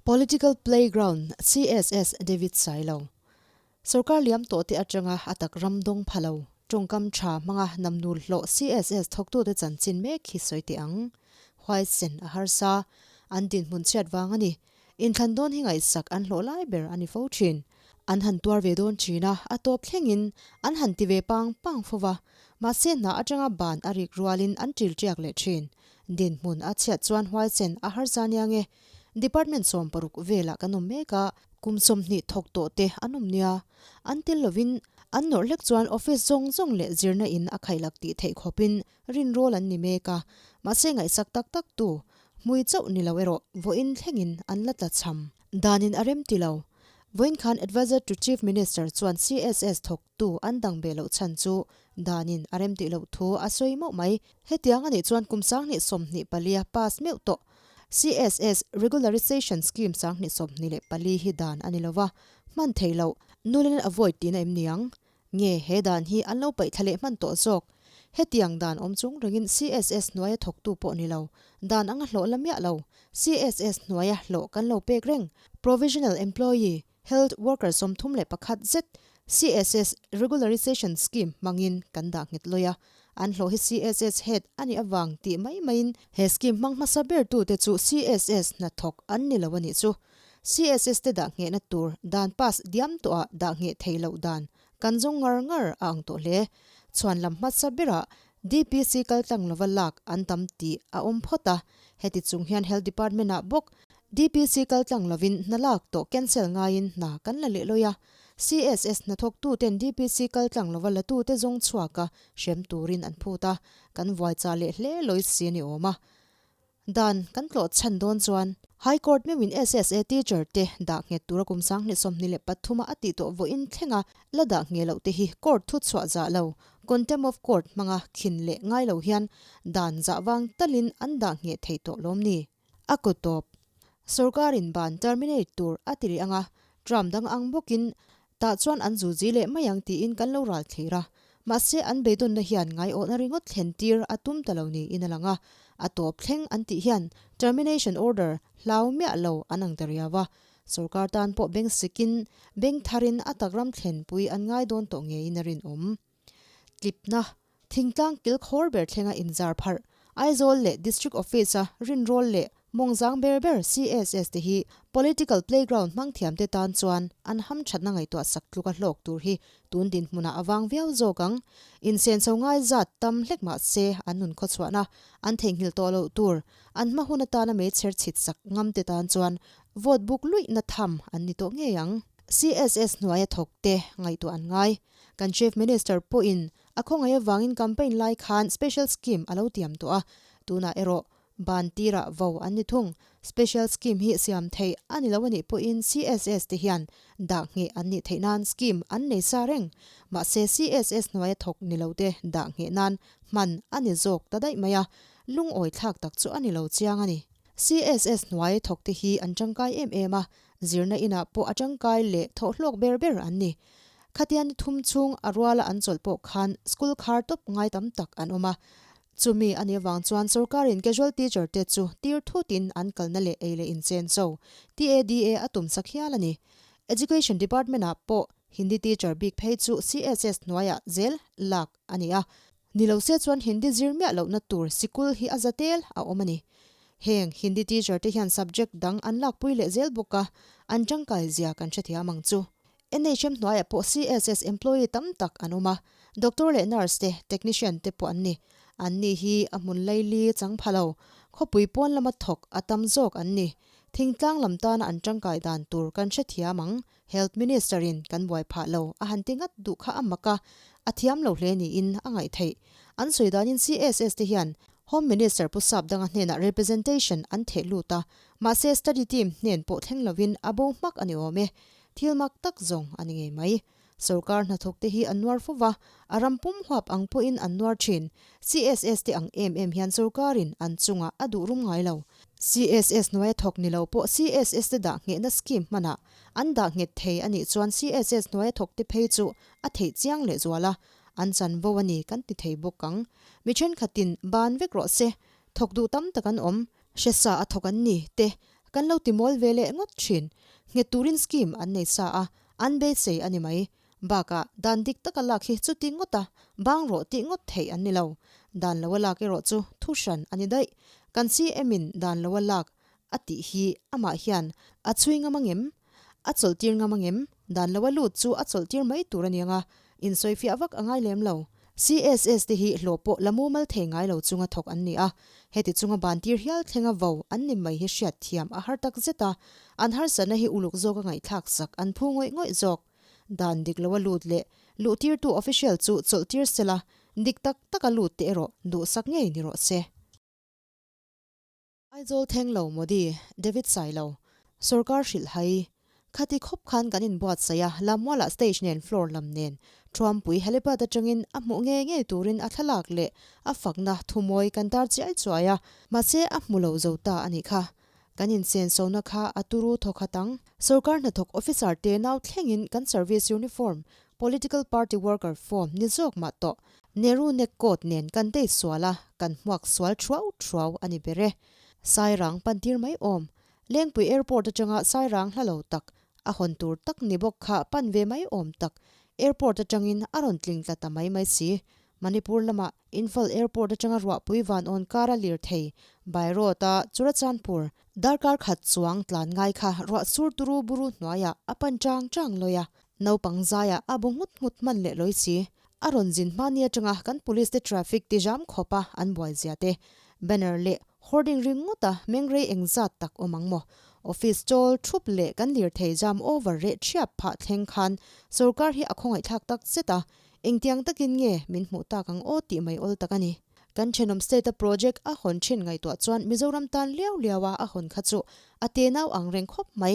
Political Playground, CSS David Sailo. Sorkar liam tawhte atanga a tak ram dawng pha lo, tawngkam tha hmanga namnul hlawh CSS thawktute chanchin mek hi sawi teh ang. Huaisen a harsa, an dinhmun chhiat vang a ni. Inthlan dawn hi ngaihsak an hlawh lai ber a ni fo thin. An han tuar ve dawn thin a, a tawp thlengin an han ti ve pang pang fo va. Mahse hna atanga ban a rik rualin an ṭil ṭiak leh thin. Dinhmun a chhiat chuan huaisen a harsa nia nge. Department 16 velah kan awm mek a, kum 20 thawk tawh te an awm nia. An tel lovin an nawrh hlek chuan office zawng zawng leh zirna in a khaihlak tih theih khawpin rinrawl an ni mek a, mahse ngaihsak tak tak tu hmui chauh ni lo erawh vawiin thlengin an la tla cham. Danin a rem ti lo. Vawiin khan Adviser to Chief Minister chuan CSS thawk tu an dang beh loh chhan chu danin a rem tih loh thu a sawi mauh mai. Hetiang a nih chuan kum 2024 a pass meuh tawh. CSS Regularisation Scheme 2024 hi dan a ni lo va, hman theih loh, null and avoid tihna em ni ang? Nge he dan hi an lo paih thla leh hman tawh zawk? Hetiang dan awm chung rengin CSS hnuaia thawktu pawh ni lo, dan anga hlawh la miah lo, CSS hnuaia hlawh kan lo pek reng, Provisional Employee, Health Worker 31 zet CSS Regularisation Scheme hmangin kan dah nghet lawi a, an hlawh hi CSS head a nih avang tih mai maiin he scheme hmang hmasa bertute chu CSS hnathawk an ni lo a nih chu. CSS te dah nghehna tur dan pass diam tawhah dah ngheh theih loh dan kan zawng ngar ngar a ang tawh hle. Chhuan lam hmasa berah DPC kaltlang lova lak an tam tih a awm phawt a, heti chung hian Health Department ah bawk DPC kaltlang lovin hna lak tawh cancel ngaiin hna kan la leh lawi a. CSS hnathawktuten DPC kaltlang lova latute zawng chhuaka hrem turin an phut a, kan vuai chah leh hle lawi si a ni awm a. Dan kan tlawh chhan dawn chuan High Court meuhin SSA teacher te dah nghet tura kum 2023 a a tih tawh vawiin thlenga la dah ngheh loh te hi court thu chhuah zah lo, contempt of court hmanga khin leh ngai lo hian dan zah vang talin an dah ngheh theih tawh lawm ni? A kut tawp. Sorkarin ban terminate tur a ti rih anga Trump dang ang bawkin Tah chuan an zuzi leh mai ang tiin kan lo ral thlir a, mahse an beidawnna hian ngaiawhna ringawt thlen tir a tum ta lo niin a lang a, a tawp thleng an tih hian termination order hlau miah lo an ang ta riau a, sorkar tan pawh beng sikin beng tharin a tak ram thlenpui an ngai dawn tawh ngeiin a rinawm. Tlipna, Thingtlang kil khawr ber thlenga inzar pharh, Aizawl leh District Office-a rinrawl leh mawngzang ber ber CSS te hi political playground hmang thiamte tan chuan an hamthatna ngaihtuah sak tluka hlawk tur hi tun dinhmunah a vang viau zawk ang. Insenso ngai zat tam hlek mah se an nun khawchhuahna an theihnghilh tawh loh tur, an hma hun atana meichher chhit sak ngamte tan chuan vote buk luihna tham an ni tawh ngei ang. CSS hnuaia thawkte ngaihtuah an ngai. Kan Chief Minister pawhin a khawngaih avangin campaign lai khan special scheme a lo tiam tawh a, tunah erawh ban tirah vo an ni thung. Special scheme hi siam theih a ni lo a nih pawhin CSS te hian dah ngheh an nih theih nan scheme an nei sa reng. Mahse CSS hnuaia thawk ni lo te dah ngheh nan hman a ni zawk ta daih mai a, lungawi thlak tak chu a ni lo chiang a ni. CSS hnuai thawk te hi an tangkai em em a, zirna inah pawh a tangkai leh thawhhlawk ber ber an ni. Khatian ni thum chhung a ruala an chawlh pawh khan school khar tawp ngai tam tak an awm a. Chumi a nih avang chuan sorkarin casual teacher te chu tir thutin an kalna leh ei leh inchen cho, TADA a tum sak hial a ni. Education Department ah pawh Hindi teacher bik phei chu CSS hnuaiah zel lak a ni a. Ni lo se chuan Hindi zir miah lohna tur sikul hi a za tel a awm a ni. Heng Hindi teacher te hian subject dang an lakpui leh zel bawk a, an tangkai zia kan hrethiam ang chu. NHM hnuaiah pawh CSS employee tam tak an awm a, doctor leh nurse te, technician te pawh an ni. An ni hi a hmun laili chang pha lo, khawpui pawn lama thawk a tam zawk an ni. Thingtlang lam tana an tangkai dan tur kan hrethiam ang. Health Minister in kan buai phah lo a han ti ngat duh kha a mak a, a thiam lo hle niin a ngaih theih. An sawi danin CSS te hian Home Minister Pu Sapdanga hnenah representation an theh lut a, mahse study team hnen pawh thleng lovin a bo hmak a ni awm e. Thil mak tak zawng a ni ngei mai. Sorkar hnathawk te hi an nuar fo va, a ram pum huap ang pawhin an nuar thin. CSS te ang em em hian sorkarin an chungah a duh rum ngai lo. CSS hnuaia thawk ni lo pawh CSS te dah nghehna scheme hmanah an dah nghet thei a nih chuan CSS hnuaia thawk te phei chu a theih chiang leh zual a, an chanvo a ni kan ti thei bawk ang. Mi thenkhatin ban vek rawh se, thawk duh tam tak an awm, hresa a thawk an ni te. Kan lo ti mawl ve leh ngawt thin. Nghet turin scheme an nei sa a, an beisei a ni mai. Bakah, dan dik taka lak hi chuti ngawta bang rawh tih ngawt theih an ni lo. Dan loa lak erawh chu thu hran a ni daih. Kan CM in dan loa lak a tih hi amah hian a chhui ngam angem? A chawlhtir ngam angem? Dan loa lut chu a chawlhtir mai tur a niang a, insawifiah vak a ngai lem lo. CSS te hi hlawh pawh la mumal thei ngai lo chunga thawk an ni a, heti chunga bantir hial thlenga vo an ni mai hi hriat thiam a har tak zet a, an harsatna hi uluk zawka ngaihthlak sak an phu ngawih ngawih zawk. Dan dik loa lut leh luhtirtu official chu chawlhtir sela, dik tak taka lut te erawh duhsak ngei ni rawh se. Aizawl thleng lo Modi, David Sailo, Sorkar hrilh hai. Khati khawp khan kan inbuatsaih a, Lammualah stage nen floor lam nen Thuampui helipad atangin a hmuh ngei ngei turin a thlalak leh a fakna thumawi kan tar chiai chuai a, mahse a hmu lo zo ta a nih kha. Kan insenso-na kha a turu thawkhat ang. Sorkar hnathawk officer te nau thlengin kan service uniform, political party worker form ni zawk mah tawh Nehru neck coat nen kan date sual a, kan hmuak sual thuau thuau a ni ber e. Sairang pantir mai awm. Lengpui airport atanga Sairang hla lo tak, a hawn tur tak ni bawk kha pan ve mai awm tak, airport atangin a rawn tling tla ta mai mai si. Manipur lamah Imphal airport atanga ruahpui van awn kar a lir thei, by road a Churachandpur, darkar khat chuang tlan ngai kha ruah sur turu buru hnuaiah a pan chang chang lawi a, naupang zaiah a bu nghut nghut hman leh lawi si. A rawn zin hmani atanga kan police te traffic ti jam khawp a an buai zia te, banner leh hoarding ring ngawt a mengrei engzat tak awm ang maw? Office chawl thup leh kan lirthei jam over reh thiap phah thleng khan sorkar hi a khawngaihthlak tak zet a, engtiang takin nge min hmuh tak ang aw tih mai awl tak a ni. Kan thenawm state a project a hawn thin ngaihtuah chuan Mizoram tan liau liau a a hawn kha chu a tenau ang reng khawp mai.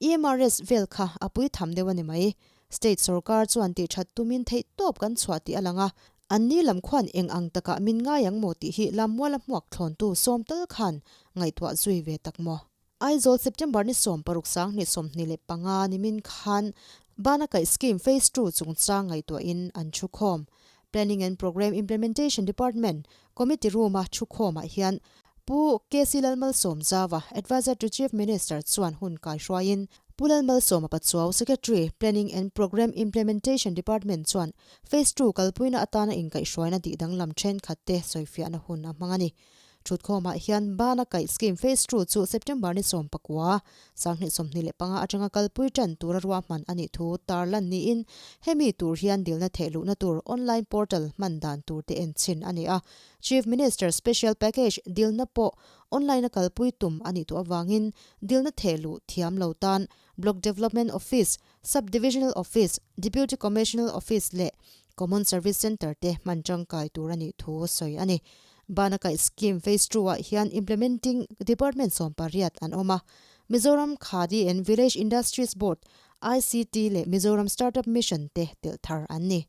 EMRS vel kha a pui tham deuh a ni mai. State sorkar chuan tih that tumin theih tawp kan chhuah tih a lang a, an ni lam khuan eng ang takah min ngai ang maw tih hi Lammuala hmuak thlawntu sawm tal khan ngaihtuah zui ve tak maw? Aizawl September ni 16 2025 nimin khan Bana Kaih Scheme Phase Two chungchang ngaihtuahin an thu khawm. Planning and Programme Implementation Department Committee Room-a thu khawmah hian Pu KC Lalmalsawmzauva, Adviser to Chief Minister chuan hun kaihruaiin Pu Lalmalsawma Pachuau, Secretary, Planning and Programme Implementation Department chuan Phase Two kalpuina atana inkaihhruaina tih danglam thenkhat te sawifiahna hun a hmang a ni. Thutkhawmah hian Bana Kaih Scheme Phase Two chu September ni 19, 2025 atanga kalpui tan tura ruahman a nih thu tarlan niin hemi tur hian dilna thehluhna tur online portal hman dan tur te enchhin a ni a. Chief Minister Special Package dilna pawh online a kalpui tum a nih tawh avangin dilna thehluh thiam lo tan Block Development Office, Sub Divisional Office, Deputy Commissioner Office leh Common Service Centre te hman tangkai tur a nih thu sawi a ni. Bana Kaih Scheme Phase Two ah hian Implementing Department 18 an awm a, Mizoram Khadi and Village Industries Board, ICT leh Mizoram Startup Mission te telh thar an ni.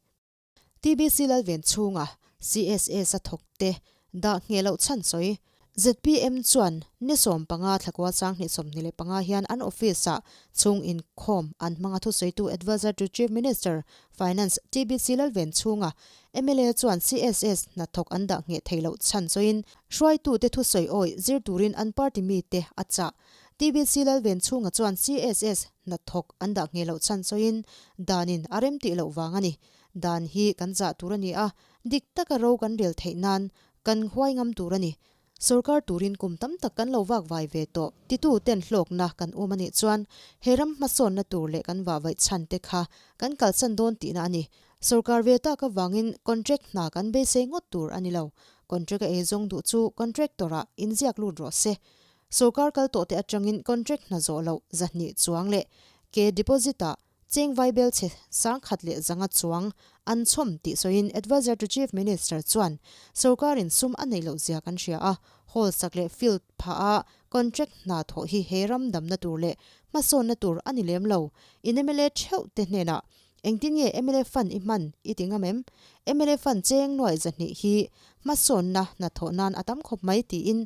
TBC Lalven chhunga CSS a thawk te dah ngheh loh chhan sawi. Zpm chuan ni 15 thlakua 2025 hian an office ah chhung inkhawm an hmang a thusawitu Adviser to Chief Minister, Finance, TBC Lalven chhunga mla chuan CSS hnathawk an dah ngheh theih loh chhan sawiin hruaitute thusawi awih zir turin an party mite a chah. TBC Lalven chhunga chuan CSS hnathawk an dah ngheh loh chhan sawiin danin a rem tih loh vang a ni. Dan hi kan zah tur a ni a, dik taka ro kan rel theih nan kan huai ngam tur a ni. Sorkar turin kum tam tak kan lo vak vai ve tawh titu ten hlawkna kan um a nih chuan he ram hmasawnna tur leh kan vah vaih chhan te kha kan kalsan dawn tihna a ni. Sorkar ve tak avangin contract hna kan beisei ngawt tur a ni lo. Contract a eizawng duh chu contractor ah inziak lut rawh se. Sorkar kal tawhte atangin contract hna zawh loh 200 chuang leh ke deposit ah Cheng Vaibel chhe 1100 chuang an chhawm tih sawiin Adviser to Chief Minister chuan sorkarin sum a neih loh zia kan hria a, hall sak leh field phah a contract hna thawh hi he ram damna tur leh hmasawnna tur a ni lem lo. In mla theuh te hnenah engtin nge mla fund i hman i ti ngam em? Mla fund cheng nuaih 200 hi hmasawnna hna thawh nan a tam khawp mai tiin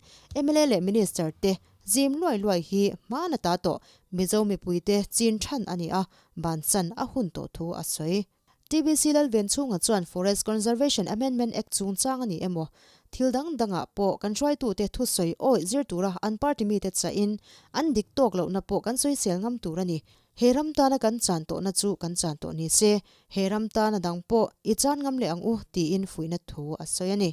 mla leh Minister te Zim luai luai hi hmaan ata tawh Mizo mipuite chin than a ni a, bansan a hun tawh thu a sawi. TBC Lalven chhunga chuan Forest Conservation Amendment Act chungchang a ni emaw? Thil dang dangah pawh kan hruaitute thusawi awih zir tura an party mite chahin an dik tawk lohna pawh kan sawisel ngam tur a ni. He ram tana kan chan tawhna chu kan chan tawh ni se, he ram tana dang pawh i chan ngam leh ang u tiin fuihna thu a sawi a ni.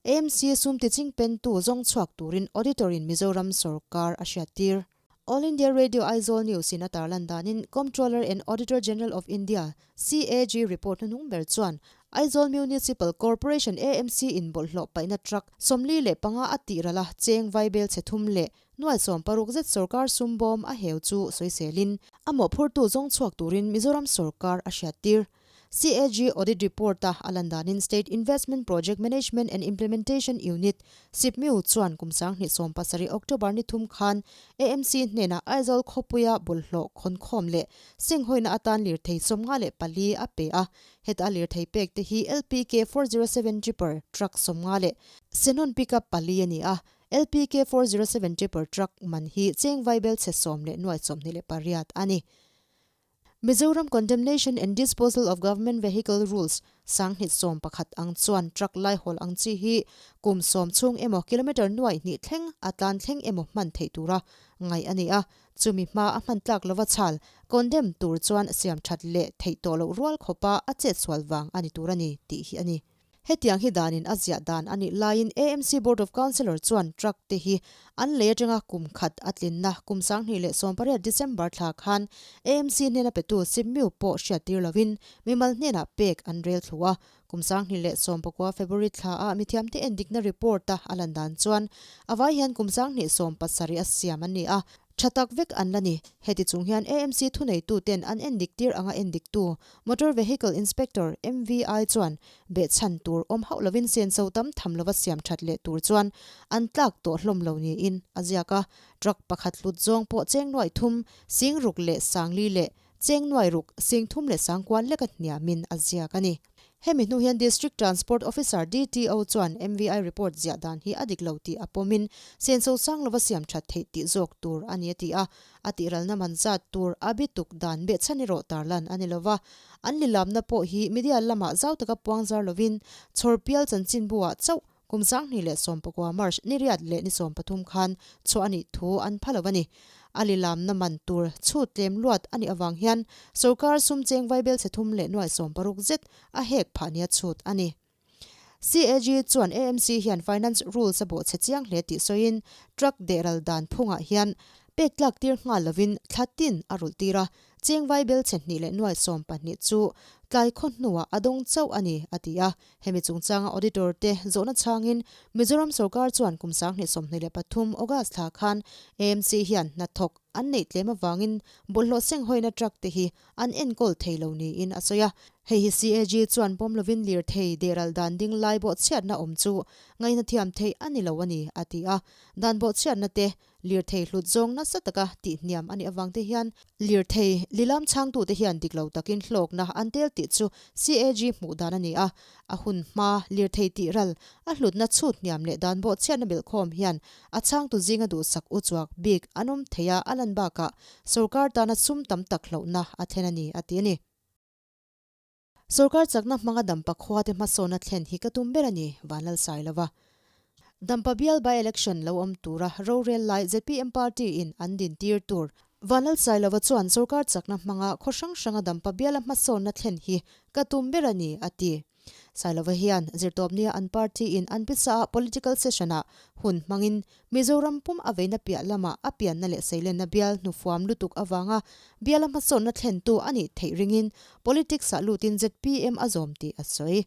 AMC sum tiching pentu zawng chhuak turin Auditor in Mizoram sorkar a hriattir. All India Radio Aizawl News in a tarlan danin Comptroller and Auditor General of India, CAG, report hnuhnung ber chuan Aizawl Municipal Corporation, AMC, in bawlhhlawh paihna truck 45 a tih ral a, cheng vaibel chhe thum leh nuai 60 zet sorkar sum bawm a heu chu sawiselin a mawhphurtu zawng chhuak turin Mizoram sorkar a hriattir. CAG Audit Report-a a lan danin State Investment Project Management and Implementation Unit, SIPMIU, chuan kum 2017 October ni thum khan AMC hnenah Aizawl khawpuia bawlhhlawh khawnkhawm leh senghawina atan lirthei 54 a pe a. Heta a lirthei pek te hi LPK 407 Tipper Truck 50 leh Xenon Pickup pali a ni a. LPK 407 Tipper Truck man hi cheng vaibel chhe sawm leh nuai 28 a ni. Mizoram Condemnation and Disposal of Government Vehicle Rules, 2011 ang chuan truck laihawl ang chi hi kum sawm chhung emaw kilometre nuai hnih thleng a tlan thleng emaw hman theih tura ngaih a ni a, chumi hma a hman tlak lova chhal condemn tur chuan siam that leh theih tawh loh rual khawpa a chetsual vang a ni tur a ni tih hi a ni. Hetiang hi danin a ziah dan a nih laiin AMC Board of Councillor chuan truck te hi an lei atanga kum khat a tlinna kum 2018 December thla khan AMC hnena petu Simmiu pawh hriattir lovin mimal hnenah pek an rel thlu a. Kum 2019 February thla a mithiamte endikna report a a lan dan chuan a vai hian kum 2017 a siam an ni a, Tha tak vek an la ni. Heti chung hian AMC thuneituten an endik tir anga endiktu Motor Vehicle Inspector, MVI, chuan behchhan tur awm hauh lovin senso tam tham lova siam that leh tur chuan an tlak tawh hlawm lo niin a ziak a. Truck pakhat hlut zawng pawh cheng nuaih thum, sing ruk leh sangli leh cheng nuaih ruk, sing thum leh sangkual leka hniamin a ziak a ni. Hemi hnu hian District Transport Officer, DTO, chuan MVI report ziah dan hi a dik lo tih a pawmin senso sang lova siam that theih tih zawk tur a ni a ti a. A tihralna man zat tur a bi tuk dan behchhan erawh tarlan a ni lova. An lilamna pawh hi media lamah zau taka puang zar lovin chhawrpial chanchinbu-ah chauh kum 2019 March ni riat leh ni 13 khan chhuah a nih thu an pha lo a ni. A lilamna man tur chhut tlem luat a nih avang hian sorkar sum cheng vaibel chhe thum leh nuai 60 zet a hek phah nia chhut a ni. CAG chuan AMC hian Finance Rules a bawhchhe chiang hle tih sawiin truck dehral dan phungah hian pek tlak tir nghal lovin thla tin a rulh tir a, cheng vaibel chhe hnih leh nuai 12 chu tlai khaw hnuah a dawng chauh a ni, a ti a. Hemi chungchanga Auditor te zawhna chhangin Mizoram sorkar chuan kum 2023 August thla khan AMC hian hnathawk an neih tlem avangin bawlhhlawh senghawina truck te hi an enkawl thei lo niin a sawi a. Hei hi CAG chuan pawm lovin lirthei dehral dan ding lai bawhchhiatna awm chu ngaihna thiam theih a ni lo a ni, a ti a. Dan bawhchhiatna te Lirthei hlut zawng nasa taka tihhniam a nih avang te hian lirthei lilam chhangtute hian dik lo takin hlawkna an tel tih chu CAG hmuh dan a ni a. A hun hma lirthei tih ral a hlutna chhut hniam leh dan bawhchhiatna belhkhawm hian a chhangtu zinga duhsak uchuak bik an awm thei a, a lan bakah sorkar tana sum tam tak hlauhna a thlen a ni, a ti a ni. Sorkar chakna hmanga Dampa khuate hmasawnna thlen hi ka tum ber a ni, Vanlalsailova. Dampa bial by-election lo awm tura rorel lai zpm party in an din tir tur. Vanlalsailova chuan sorkar chakna hmanga khaw hrang hranga Dampa biala hmasawnna thlen hi ka tum ber a ni, a ti. Sailova hian zirtawpnia an party in an pisa ah political session ah hun hmangin Mizoram pum a veina piah lamah a pianna leh seilenna bial hnufuam lutuk avanga biala hmasawnna thlentu a nih theih ringin politics ah lutin zpm a zawm tih a sawi.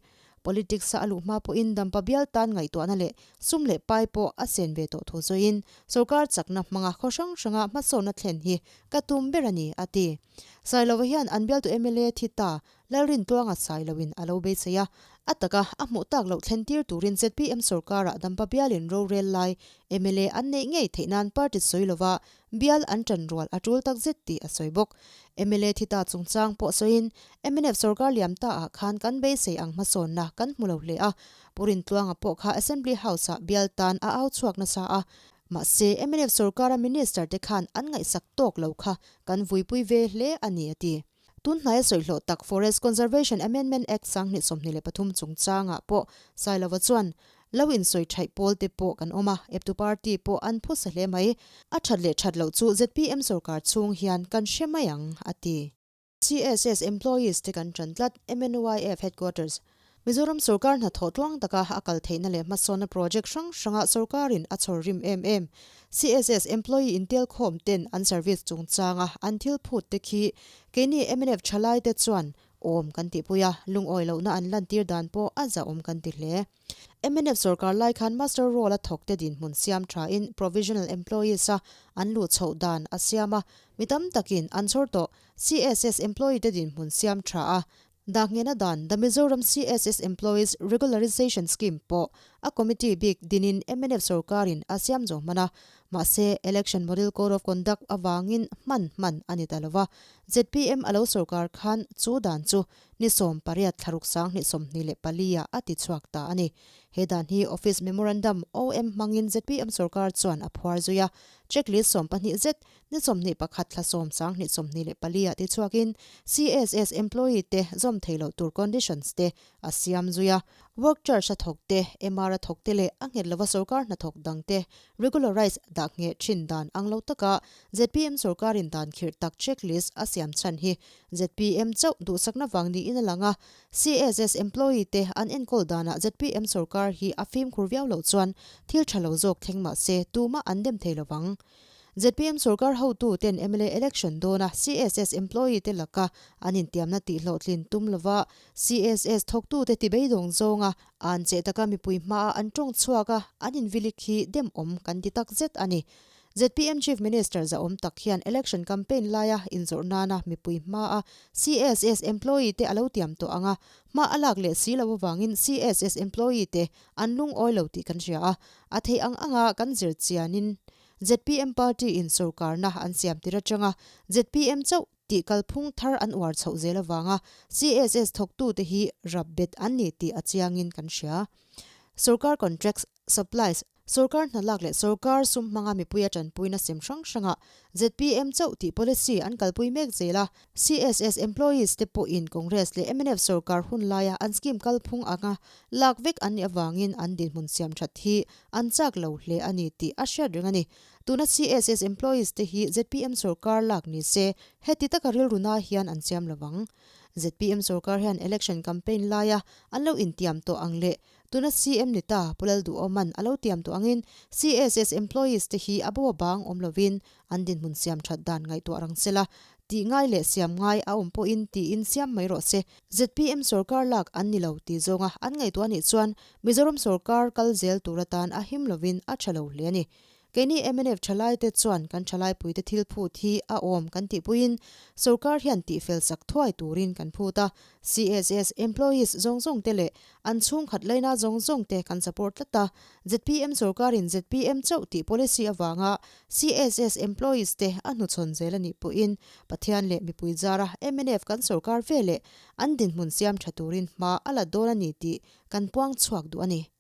Politics a a luh hma pawhin dampa bial tan ngaihtuahna leh sum leh pai pawh a sen ve tawh thu sawiin sorkar chakna hmanga khaw hrang hranga hmasawnna thlen hi ka tum ber a ni, a ti. Sailova hian an bialtu mla thi ta Lalrintluanga Sailoin a lo beisei a, a taka a hmuh tak loh thlen tir turin zpm sorkarah dampa bialin rorel lai mla an neih ngei theih nan party sawi lova bial an tan rual a tul tak zet tih a sawi bawk. Mla thi ta chungchang pawh sawiin mnf sorkar liam ta ah khan kan beisei ang hmasawnna kan hmu lo hle a, Pu Rintluanga pawh kha Assembly House-ah bial tan a au chhuak nasa a, mahse mnf sorkara minister te khan an ngaihsak tawk lo kha kan vuipui ve hle a ni a ti. Tun hnaia sawihlawh tak Forest Conservation Amendment Act 2023 chungchangah pawh Sailova chuan, Lo insawi thaih pawl te pawh kan awm a, eptu party pawh an phusa hle mai. A that leh that loh chu zpm sorkar chhung hian kan hre mai ang, a ti. CSS employees te kan tan tlat, MNYF Headquarters. Mizoram sorkar hnathawh tluang taka a kal theihna leh hmasawnna project hrang hranga sorkarin a chhawr rim em em. CSS employee intelkhawm ten an service chungchanga an thil phut te khi keini mnf thalai te chuan awm kan tihpui a, lungawi lohna an lantir dan pawh a zahawm kan ti hle. Mnf sorkar lai khan muster roll a thawkte dinhmun siam thain provisional employees a an luh chhoh dan a siam a, mi tam takin an chhawr tawh. CSS employee te dinhmun siam tha a, dah nghehna dan The Mizoram CSS Employees Regularization Scheme pawh a committee bik dinin mnf sorkarin a siam zawh hman a, mahse Election Model Code of Conduct avangin hman hman a ni ta lo va. Zpm a lo sorkar khan chu dan chu ni 18 thlaruk 2024 ah a ti chhuak ta a ni. He dan hi Office Memorandum, OM, hmangin zpm sorkar chuan a phuar zui a, checklist 12 zet Ni 21 thla 10 2024 ah tichhuakin CSS employee te zawm thei loh tur conditions te a siam zui a. Work charge a thawk te, MR a thawk te leh a nghet lova sorkar hnathawk dang te regularize dah ngheh thin dan ang lo taka zpm sorkarin dan khirh tak checklist a siam chhan hi zpm chauh duhsakna vang niin a lang a. CSS employee te an enkawl danah zpm sorkar hi a fimkhur viau loh chuan thil tha lo zawk thleng mah se tumah an dem thei lovang. Zpm sorkar hotu ten mla election dawna CSS employee te laka an intiamna tihhlawhtlin tum lova CSS thawktute tibeidawng zawnga an che taka mipui hmaa an tawng chhuak a, an invilik hi demawm kan ti tak zet a ni. Zpm Chief Minister zahawm tak hian election campaign laia inzawrh nana mipui hmaa CSS employee te a lo tiam tawh ang a, hma a lak leh si lo avangin CSS employee te an lungawi lo tih kan hria a, a theih ang anga kan zir chianin Zpm party in sorkarna an siam tir atanga zpm chauh tih kalphung thar an uar chhoh zel avanga CSS thawktute hi rap bet an ni tih a chiangin kan hria. Sorkar contracts, supplies, sorkar hnalak leh sorkar sum hmanga mipuia tanpuina sem hrang hrangah zpm chauh tih policy an kalpui mek zel a, CSS employees te pawhin Congress leh mnf sorkar hun laia an scheme kalphung anga lak vek an nih avangin an dinhmun siam that hi an chak lo hle a ni tih a hriat reng a ni. Tuna CSS employees te hi zpm sorkar lak ni se heti taka rilru na hian an siam lovang. Zpm sorkar hian election campaign laia an lo intiam tawh ang leh tuna CM ni ta Pu Lalduhawman a lo tiam tawh angin CSS employees te hi a bo a bang awm lovin An dinhmun siam that dan ngaihtuah rang sela, tih ngai leh siam ngai a awm pawhin tiin siam mai rawh se. Zpm sorkar lak an ni lo tih zawnga an ngaihtuah anih chuan Mizoram sorkar kal zel tur atan a him lovin a tha lo hle a ni. Keini mnf thalaite chuan kan thalaipuite thil phut hi a awm kan tihpuiin sorkar hian tihfel sak thuai turin kan phut a, CSS employees zawng zawngte leh An chhungkhat laina zawng zawngte kan support tlat a, zpm sorkarin zpm chauh tih policy avanga CSS employees te a hnuchhawn zel a nih pawhin Pathian leh mipui zara mnf kan sorkar ve leh an dinhmun siam tha turin hma a la dawn a ni tih kan puang chhuak duh a ni.